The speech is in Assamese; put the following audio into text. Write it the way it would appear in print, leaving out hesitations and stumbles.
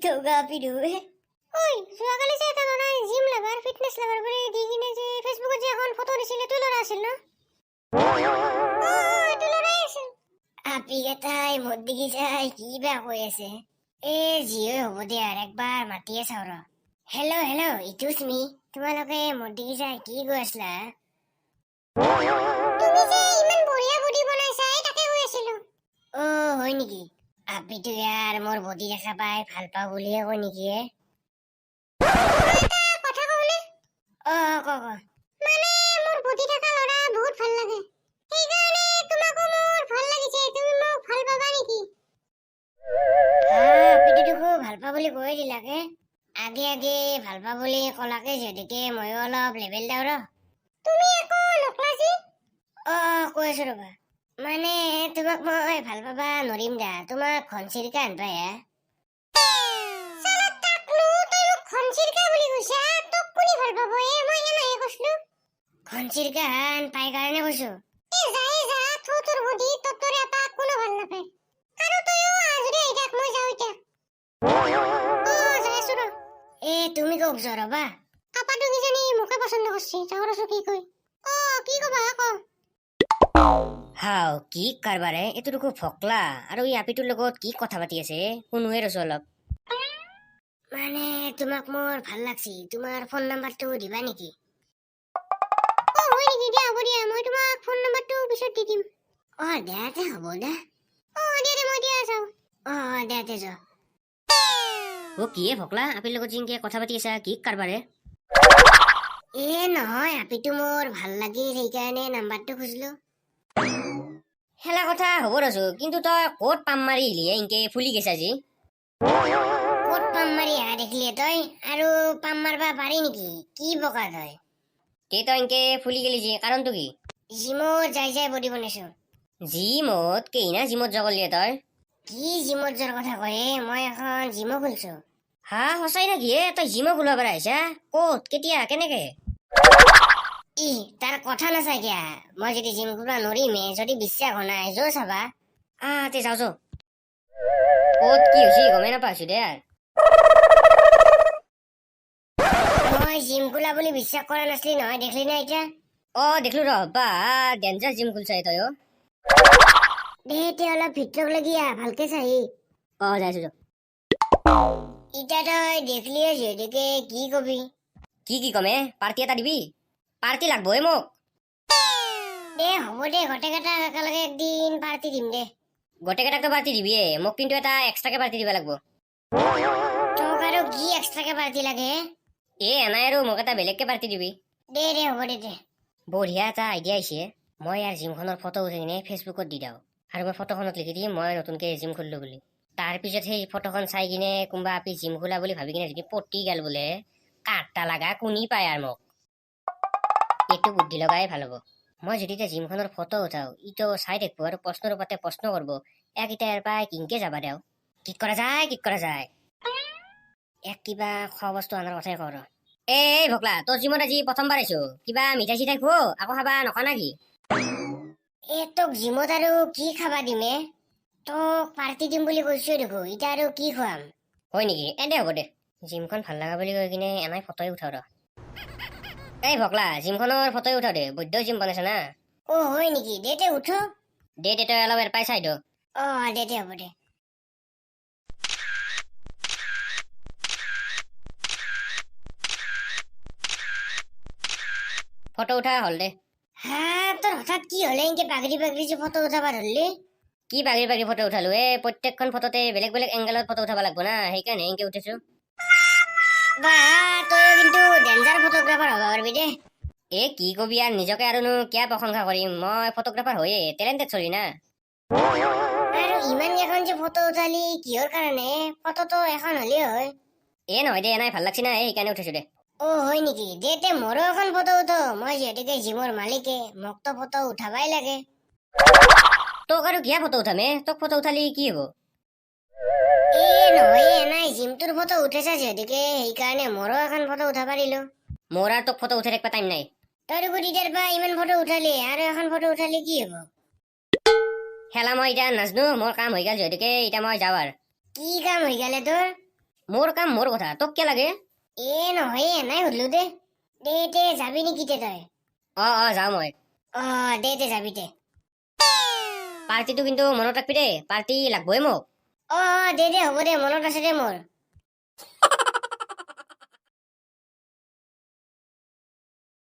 ঠগা আপিটো। ঐ, যোৱাকালি যে এটা ল'ৰাই জিম লাভাৰ, ফিটনেছ লাভাৰ বুলি দি কিনে যে ফেচবুকত যে এখন ফটো দিছিলে, তোৰ ল'ৰা আছিল ন? অ, এইটো ল'ৰাই আছিল। আপি কেইটাই মোৰ দিগি চাই কি বা কৈ আছে। এ যিয়ে হ'ব দে, আৰু একবাৰ মাতিয়ে চাওঁ ৰ। হেল্ল' হেল্ল', ইটুছ মি। তোমালোকে মোৰ দিগি চাই কি কৈ আছিলা? তুমি যে ইমান বঢ়িয়া বডি বনাইছা, এই তাকে কৈ আছিলো। অ, হয় নেকি? আপিটো ইয়াৰ মোৰ বডি দেখা পাই ভাল পাওঁ বুলিয়ে কয় নেকি এ? এটা কথা কওঁনে? অ, ক ক। মানে মোৰ বডি থকা ল'ৰা বহুত ভাল লাগে, সেইকাৰণে তোমাকো মোৰ ভাল লাগিছে। তুমি মোক ভাল পাবা নেকি? আপিটো দেখো ভাল পা বুলি কৈয়ে দিলাকে। আগে আগে ভাল পা বুলি কলাকে যিহেতুকে ময়ো অলপ লেবেল দিওঁ ৰ। তুমি একো নকলা যে? অ, কৈ আছো ৰ'বা। মানে তোমাক মই ভাল পাবা নৰিম দা, তোমাক ঘনচিৰিকা আন পাই হে। চালা তাকনো, তই মোক ঘনচিৰিকা বুলি কৈছা? তোক কোনে ভাল পাব এ? মই এনেহে কৈছিলো। ঘনচিৰিকা হান পাই কাৰণে কৈছো। এ যা, এ যা, থো তোৰ বডি। তোৰ দৰে আপাক কোনো ভাল নাপায়। আৰু তইও আজৰি আহি থাক, মই যাওঁ এতিয়া। অ, যাই আছো ৰ। এ তুমি কওক যোৱা ৰ'বা। আপাটো কিজানি মোকে পচন্দ কৰছি। যাওঁ ৰচো, কি কয়। অ, কি কবা, ক। হাও, কি কাৰবাৰ হে! এইটো দেখোন ফকলা। আৰু এই আপিটোৰ লগত কি কথা পাতি আছে? শুনোৱে ৰচো অলপ। মানে তোমাক মোৰ ভাল লাগছি, তোমাৰ ফোন নাম্বাৰটো দিবা নেকি? অ, হয় নেকি? দিয়া, হ'ব দিয়া, মই তোমাক ফোন নাম্বাৰটো পিছত দি দিম। অ, দে দে, হ'ব দে। অ, দিয়া দে, মই দিয়া যাওঁ। অ অ, দে দে, যোৱা। অ, কিয়ে ফকলা, আপিৰ লগত জিংকে কথা পাতি আছা, কি কাৰবাৰ হে? এ নহয়, আপিটো মোৰ ভাল লাগিল, সেইকাৰণে নাম্বাৰটো খুজিলো। খেলা কথা হ'ব ৰচো, কিন্তু তই ক'ত পাম মাৰি আহিলি হে? ইনকে ফুলি গেছা যি। ক'ত পাম মাৰি আহা দেখিলি তই? আৰু পাম মাৰবা পাৰি নেকি? কি বকা তই! তে তই ইনকে ফুলি গেলি যি, কাৰণটো কি? জিমত যাই যাই বডি বনাইছো। জিমত? কেইনা জিমত যাব তই? কি জিমত যোৱাৰ কথা কয়? মই এখন জিমো খুলছো। হা, সঁচাই নেকি হে? তই জিমো খুলিব পাৰা হৈছা? ক'ত, কেতিয়া, কেনেকে? ই তাৰ কথা নাচাই কিয়া। মই যদি জিম খুলবা নৰিমে, যদি বিশ্বাস হোৱা নাই, যো চাবা। আহ তে যাওঁ, যাওঁ। ক'ত কি হৈছে গমেই নাপাইছো দে আৰু। মই জিম খোলা বুলি বিশ্বাস কৰা নাছিলি নহয়, দেখলি না এতিয়া? অ, দেখিলো ৰ। বা, ডেঞ্জাৰ জিম খুলছা তই অ। দে এতিয়া অলপ ভিতৰক লাগি আহ, ভালকে চাহি। অ, যাইছো যাওঁ। ইতা তই দেখলিয়ে যিহেতুকে কি কবি? কি কি কমে? পাৰ্টি এটা দিবি, পাৰ্টি লাগবই মোক। দে হ'ব দে, গোটেইকেইটা একেলগে একদিন পাৰ্টি দিম দে। গোটেইকেইটাকতো পাৰ্টি দিবিয়ে, মোক কিন্তু এটা এক্সট্ৰাকে পাৰ্টি দিব লাগিব। তোক আৰু কি এক্সট্ৰাকে পাৰ্টি লাগে? এ এনাই আৰু মোক এটা বেলেগকে পাৰ্টি দিবি। দে দে, হ'ব দে দে। বঢ়িয়া এটা আইডিয়া আহিছে। মই ইয়াৰ জিমখনৰ ফটো উঠাই কিনে ফেচবুকত দি দিওঁ আৰু মই ফটোখনত লিখি দিম মই নতুনকে জিম খুলিলো বুলি। তাৰপিছত সেই ফটোখন চাই কিনে কোনোবা আপি জিম খোলা বুলি ভাবি কিনে যদি পটি গেল বোলে কাটা লগা কোনি পায় আৰু মোক। এইটো বুদ্ধি লগাই ভাল হ'ব। মই যদি এতিয়া জিমখনৰ ফটো উঠাওঁ, ইটো চাই থাকিব আৰু প্ৰশ্নৰ ওপৰতে প্ৰশ্ন কৰিব। এক এতিয়া ইয়াৰ পৰা কিনকে যাবা দেও। কি কৰা যায়, কি কৰা যায়? এক কিবা খোৱা বস্তু অনাৰ কথাই কওঁ ৰ। এই ভকলা, তোৰ জিমত আজি প্ৰথমবাৰ আহিছো, কিবা মিঠাই চিঠাই খুৱ আকৌ। খাবা নকা নেকি? এ তোক জিমত আৰু কি খাবা দিম এ? তোক পাৰ্টি দিম বুলি কৈছো দেখো, এতিয়া আৰু কি খুৱাম? হয় নেকি? এ দে, হ'ব দে। জিমখন ভাল লগা বুলি কৈ কিনে এনাই ফটোই উঠাও ৰ। এই ভকলা, জিমখনৰ ফটোই উঠাও দে। বৈদ্য জিম বনাইছে না। অ, হয় নেকি? দে দে, উঠো। দে দে, তই অলপ এৰ পাই চাই দে। অ, দে দে, হ'ব দে। ফটো উঠা হ'ল দে। হা, তোৰ হঠাৎ কি হ'লে? এনকে বাগৰি বাগৰি যে ফটো উঠাবা ধৰলি? কি বাগৰি বাগৰি ফটো উঠালো এ? প্ৰত্যেকখন ফটোতে বেলেগ বেলেগ এংগেলত ফটো উঠাব লাগব না, সেইকাৰণে এনকে উঠিছো। বা, তই কিন্তু ডেঞ্জাৰ ফটোগ্ৰাফাৰ হ'ব পাৰিবি দে। এ কি কবি আৰু, নিজকে আৰুনো কিয় প্ৰশংসা কৰিম? মই ফটোগ্ৰাফাৰ হৈয়ে টেলেণ্টেড চলি না। আৰু ইমান কেইখন যে ফটো উঠালি, কিহৰ কাৰণে? ফটোটো এখন হ'লেই হয়। এ নহয় দে, এনাই ভাল লাগছি না, সেইকাৰণে উঠিছো দে। অ, হয় নেকি? দে তে, মোৰো এখন ফটো উঠ। মই যিহেতুকে জিমৰ মালিকে, মোকতো ফটো উঠাবাই লাগে। তোক আৰু কিয় ফটো উঠাম এ? তোক ফটো উঠালি কি হ'ব? এ নহয়, এনাই জিমটোৰ ফটো উঠেছা যিহেতুকে, সেইকাৰণে মোৰো এখন ফটো উঠাবা দিলো। মোৰ আৰু তোক ফটো উঠাই থাকিব টাইম নাই। তই দেখোন তেতিয়াৰ পৰা ইমান ফটো উঠালি, আৰু এখন ফটো উঠালি কি হ'ব? খেলা মই এতিয়া নাজনো, মোৰ কাম হৈ গ'ল যিহেতুকে, এতিয়া মই যাওঁ আৰু। কি কাম হৈ গ'লে তোৰ? মোৰ কাম মোৰ কথা, তোক কিয় লাগে? এ নহয়, এনাই সুধিলো দে। দে তে, যাবি নেকি তে তই? অ অ যাওঁ মই। অ দে তে, যাবি তে। পাৰ্টিটো কিন্তু মনত ৰাখবি দেই, পাৰ্টি লাগবই মোক। অ অ দে দে, হ'ব দে, মনত আছে দে মোৰ।